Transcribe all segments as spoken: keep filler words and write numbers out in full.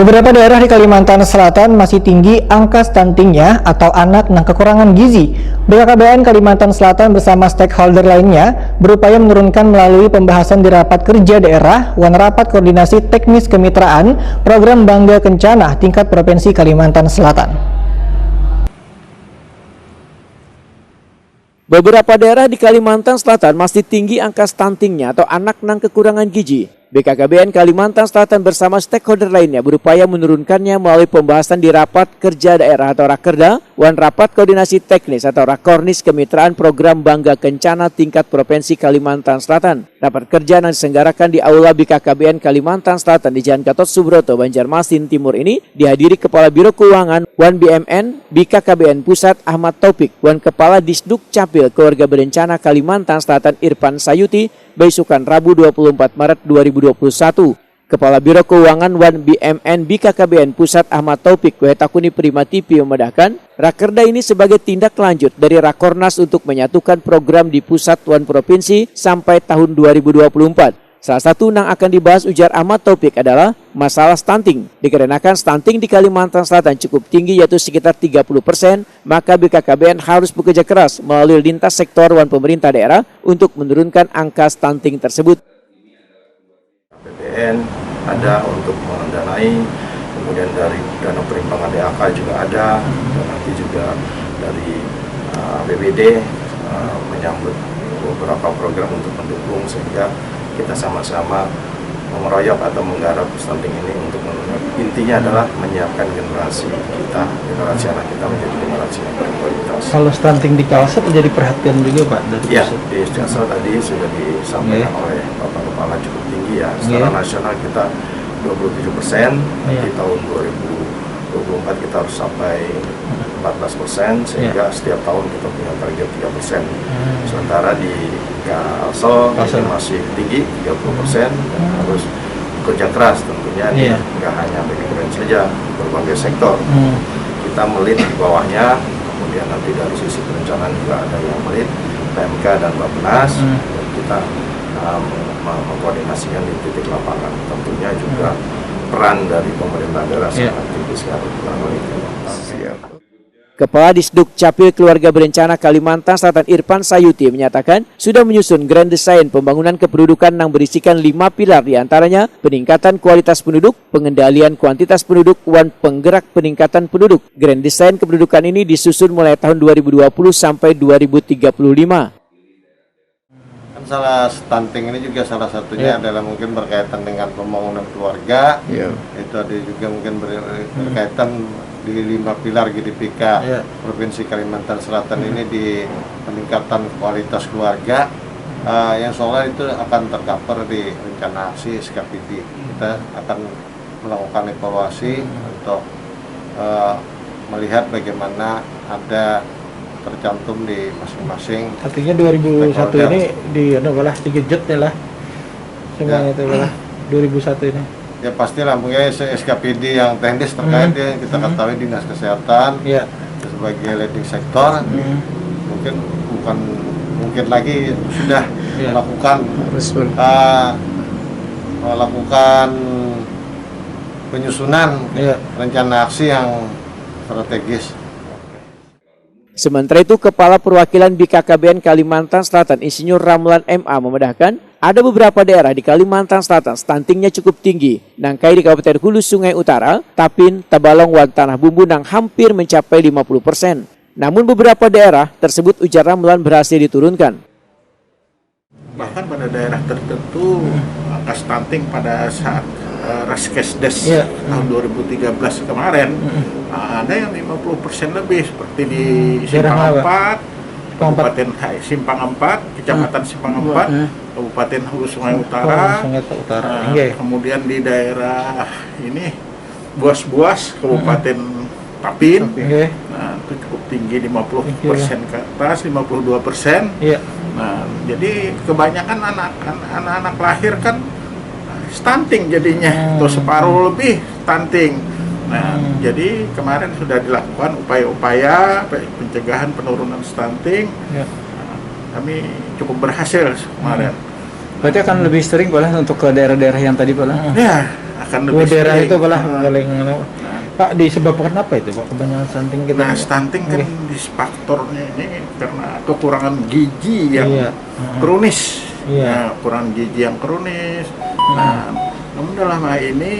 Beberapa daerah di Kalimantan Selatan masih tinggi angka stuntingnya atau anak nang kekurangan gizi. B K K B N Kalimantan Selatan bersama stakeholder lainnya berupaya menurunkan melalui pembahasan di rapat kerja daerah wan rapat koordinasi teknis kemitraan program Bangga Kencana tingkat Provinsi Kalimantan Selatan. Beberapa daerah di Kalimantan Selatan masih tinggi angka stuntingnya atau anak nang kekurangan gizi. B K K B N Kalimantan Selatan bersama stakeholder lainnya berupaya menurunkannya melalui pembahasan di rapat kerja daerah atau rakerda wan rapat koordinasi teknis atau rakornis kemitraan program Bangga Kencana tingkat Provinsi Kalimantan Selatan. Rapat kerja yang diselenggarakan di Aula B K K B N Kalimantan Selatan di Jalan Gatot Subroto, Banjarmasin Timur ini dihadiri Kepala Biro Keuangan wan B M N B K K B N Pusat Ahmad Taufik wan Kepala Disduk Capil Keluarga Berencana Kalimantan Selatan Irfan Sayuti baisukan Rabu dua puluh empat Maret dua ribu dua puluh satu. Kepala Biro Keuangan wan B M N B K K B N Pusat Ahmad Taufik wae takuni Prima T V memadahkan, rakerda ini sebagai tindak lanjut dari Rakornas untuk menyatukan program di pusat wan provinsi sampai tahun dua ribu dua puluh empat. Salah satu nang akan dibahas ujar Ahmad Taufik adalah masalah stunting. Dikarenakan stunting di Kalimantan Selatan cukup tinggi yaitu sekitar tiga puluh persen, maka B K K B N harus bekerja keras melalui lintas sektor wan pemerintah daerah untuk menurunkan angka stunting tersebut. B P N ada untuk mendanai, kemudian dari dana perimbangan D A K juga ada, dan nanti juga dari uh, B B D uh, menyambut beberapa program untuk mendukung sehingga kita sama-sama mengeroyok atau menggarap stunting ini untuk menurunkan. Intinya adalah menyiapkan generasi kita, generasi anak kita menjadi generasi yang berkualitas. Kalau stunting di Kalsel jadi perhatian juga Pak dari Ya, pusat? Di Kalsel tadi sudah disampaikan Iya. oleh Bapak Kepala cukup tinggi ya. Secara Iya. Nasional kita dua puluh tujuh persen, Iya. Di tahun dua ribu dua puluh empat kita harus sampai empat belas persen, sehingga setiap tahun kita punya target tiga persen. Hmm. Sementara di Kalsel Kalsel. ini masih tinggi tiga puluh persen dan Hmm. harus bekerja keras tentunya di Iya. nggak hanya B K K B N saja, berbagai sektor. Hmm. Kita melit di bawahnya, kemudian nanti dari sisi perencanaan juga ada yang melit, P M K dan Bappenas, Hmm. dan kita um, me- mengkoordinasikan di titik lapangan. Tentunya juga peran dari pemerintah daerah Iya. sangat tinggi sekali. Kurang lebih. Kepala Disduk Capil Keluarga Berencana Kalimantan Selatan Irfan Sayuti menyatakan sudah menyusun grand design pembangunan kependudukan yang berisikan lima pilar, diantaranya peningkatan kualitas penduduk, pengendalian kuantitas penduduk, wan penggerak peningkatan penduduk. Grand design kependudukan ini disusun mulai tahun dua ribu dua puluh sampai dua ribu tiga puluh lima. Kan salah stunting ini juga salah satunya Iya. adalah mungkin berkaitan dengan pembangunan keluarga. Iya. Itu ada juga mungkin ber- berkaitan di lima pilar G D P K Iya. Provinsi Kalimantan Selatan ini di peningkatan kualitas keluarga. Eh, yang seolah itu akan tercover di rencana aksi S K P D. Kita akan melakukan evaluasi untuk eh, melihat bagaimana ada tercantum di masing-masing. Artinya dua ribu satu Stakeholder. Ini di anu lah digejut nih lah. Semuanya Ya. Itu lah dua ribu satu ini. Ya pastilah mungkin S- SKPD yang teknis terkait Hmm. ya kita Hmm. ketahui Dinas Kesehatan Ya. sebagai leading sektor Hmm. mungkin bukan mungkin lagi sudah Ya. melakukan Harus ber- eh, melakukan penyusunan Ya. rencana aksi yang strategis. Sementara itu, Kepala Perwakilan B K K B N Kalimantan Selatan Insinyur Ramlan M A memedahkan, ada beberapa daerah di Kalimantan Selatan stuntingnya cukup tinggi, nangkai di Kabupaten Hulu Sungai Utara, Tapin, Tabalong, wan Tanah Bumbu nang hampir mencapai lima puluh persen. Namun beberapa daerah tersebut ujar Ramlan berhasil diturunkan. Bahkan pada daerah tertentu angka stunting pada saat eh, Raskesdes Iya. tahun dua ribu tiga belas kemarin ah, ada yang lima puluh persen lebih seperti di Daerah Simpang mana, Pak? Empat, Simpang Empat. Kabupaten Hai- Simpang Empat, Kecamatan Simpang Empat, Kabupaten Hulu Sungai Utara, Sungai Utara. ah, Iya. Kemudian di daerah ini Buas-Buas, Kabupaten Tapin. Oke. Nah, itu cukup tinggi lima puluh persen ke atas, lima puluh dua persen. Iya. Nah, jadi kebanyakan anak anak-anak lahir kan stunting jadinya Hmm. atau separuh lebih stunting. Nah, Hmm. jadi kemarin sudah dilakukan upaya-upaya pe- pencegahan penurunan stunting. Ya. Kami cukup berhasil kemarin. Berarti akan lebih sering Pak lah untuk ke daerah-daerah yang tadi Pak lah. Ya, akan Oh, lebih daerah sering. Itu lah Nah, paling anu. Pak, disebabkan apa itu, Pak, kebanyakan stunting kita? Nah, stunting kan Oke. Di faktornya ini karena kekurangan gizi yang Iya. kronis. Iya. Nah, kurang gizi yang kronis. Nah, namun dalam hal ini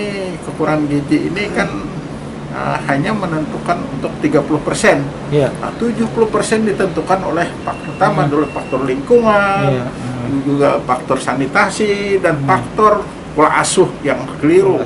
kekurangan gizi ini kan uh, hanya menentukan untuk tiga puluh persen. Iya. Nah, tujuh puluh persen ditentukan oleh faktor utama dulu, faktor lingkungan, Iya. Juga faktor sanitasi dan faktor pola asuh yang keliru.